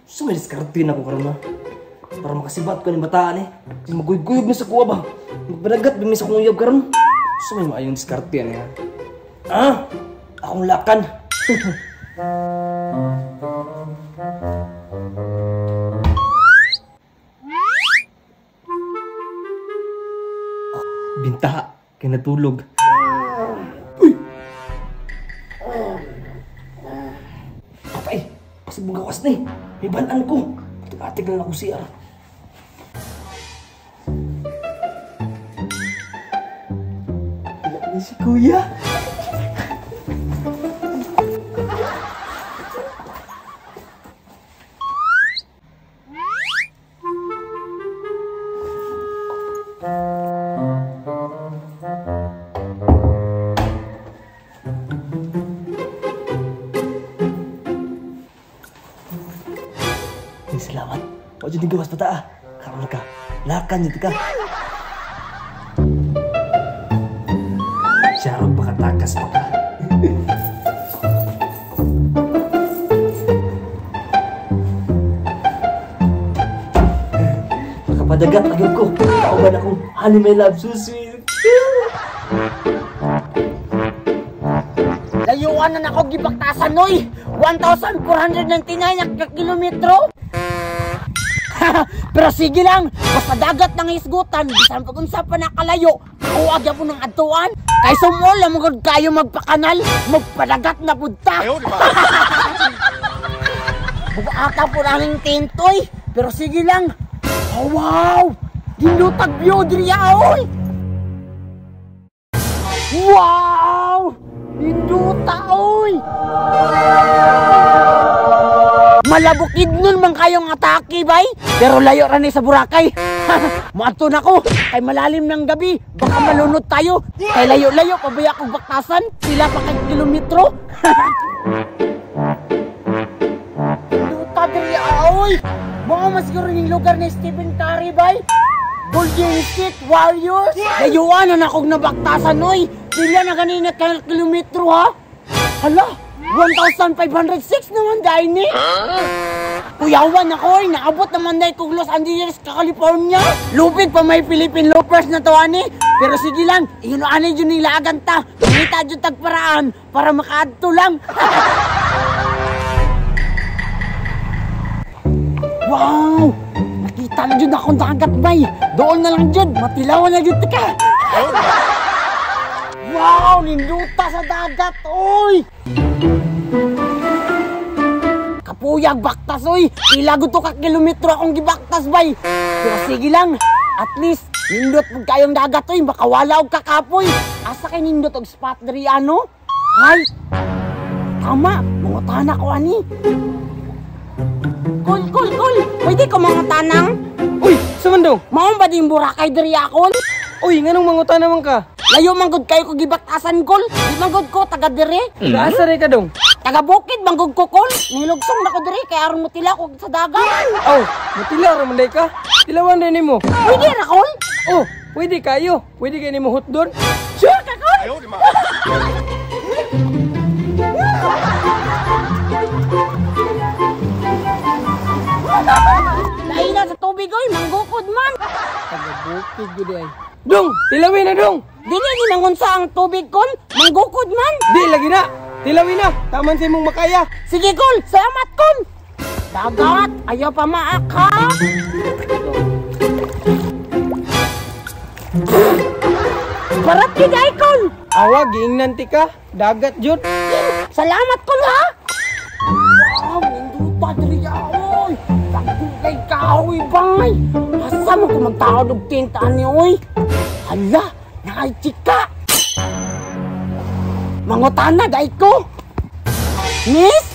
So may diskarte na ko karon na. Para makasibat ko ni bataan eh. Kasi maguyog-guyog na sa kuha ba? Magpadagat ba sa akong uyab karon? So may maayong diskarte yan eh. Ah! Akong lakan! Binta, kay natulog. Uy! Patay! Pasig magawas na eh. May banan ko. Atik na lang ako CR. Wala na si Kuya. Salamat. Huwag dyan gawas pata ah. Karoon ka. Lakan dito ka. Siya ron pakatakas pa ka. Makapadagat agad ko. Kauban akong honey my love so sweet. Layuan na nako gibaktasan noy. 1,499 na kilometro. Pero sige lang, basta dagat ng hisgutan, bisan pag unsa pa nakalayo, ako agya po ng adtuan. Kay sumol lang magod kayo magpakanal, magpadagat na punta. Buka po naming tintoy, pero sige lang. Oh, wow! Dinutag view diriya oy! Wow! Dinduta oy! Malabukid nun man kayong atake bay. Pero layo ra ni sa Boracay. Moadto na ko kay malalim ng gabi, baka malunod tayo. Kay layo-layo pabaya kog baktasan, sila pa kay kilometro. Duta diri oy. Mao man siguro ning lugar ni Stephen Curry bay. Golden State Warriors. Layuan na akong nabaktasan oy. Pila na ganina ka kilometro ha? Hala, 1,506 naman dahil ni. Kuyawan ako eh, naabot naman dahil kong Los Angeles, California. Lupig pa may Philippine Loopers na to ani. Pero sige lang, inuani dyan nila aganta. Mangita dyan tagparaan para makaadto lang. Wow! Nakita na dyan akong dagat bay. Doon na lang dyan, matilawan na dyan ka. Wow! Ninduta sa dagat, oy! Kapuyag baktas, oy! Pila guto ka kilometro akong gibaktas, bay! Pero sige lang, at least, nindot pag kayong dagat, oy! Baka wala og kakapoy! Asa kay nindot og spot diri, ano? Ay! Tama! Mangutana ko, ani! Kol, kol, kol! Pwede ko mangutanang? Uy! Sumandong! Maong ba din Boracay diri akon? Uy! Nganong mangutana man ka? Layo manggod kayo ko gibaktasan kol. Di manggod ko taga dire. Asa re ka dong? Taga bukid manggod ko kol. Nilugsong na ko dire kay aron mutila ko sa dagat. Oh, mutila ra man day ka. Tilawan din nimo. Pwede ra kol? Oh, pwede kayo. Pwede kay nimo hotdog. Sure ka kol? Lain na sa tubig oy, manggukod man. Taga bukid gud ay. Dong, tilawin na dong. Dili ni nangunsa ang tubig kol, manggukod man. Di lagi na. Tilawin na. Taman sa imong makaya. Sige kol, salamat kol. Dagat, ayaw pa maaka. Barat gid ay kol. Awa giingnan ti ka, dagat jud. Salamat kol ha. Wow, ninduta diri oy. Dagkay kahoy bay. Asa mo ko magtaod og tinta ani oy? Hala, naay chika. Mangutana dai ko. Miss?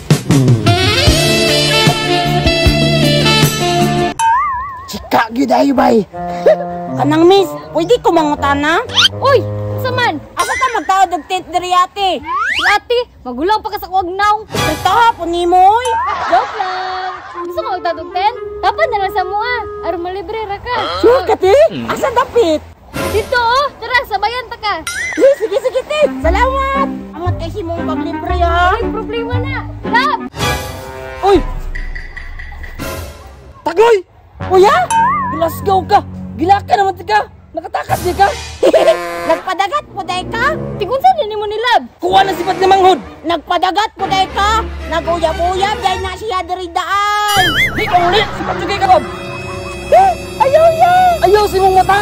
Chika gyud ay bay. Kanang miss, pwede ko mangutana? Uy, unsa man? Asa ta magtaod og tent diri ate? Si ate, magulang pa ka sa kuwag naw. Pritaha po nimo oy. Joke lang. Gusto mo magtaod og tent? Dapat na lang sa mua, aron malibre ra ka. Sure ka ti? Asa dapit? Dito oh, tara sabayan ta ka. Eh, sige, sige, te. Salamat. Amat kay si mong paglibre, ha. Ay, problema na. Love! Uy! Tagoy! Kuya? Glasgow ka! Gilaka naman ti ka! Nakatakas di ka! Nagpadagat po day ka? Tigunsa din nimo ni Love. Kuha na sipat ni Manghod! Nagpadagat po day ka? Naguyab-uyab dahil na siya diri daan. Di ka uli! Sipat jugay ka, Bob! Ayaw ya! Ayaw si mong mata!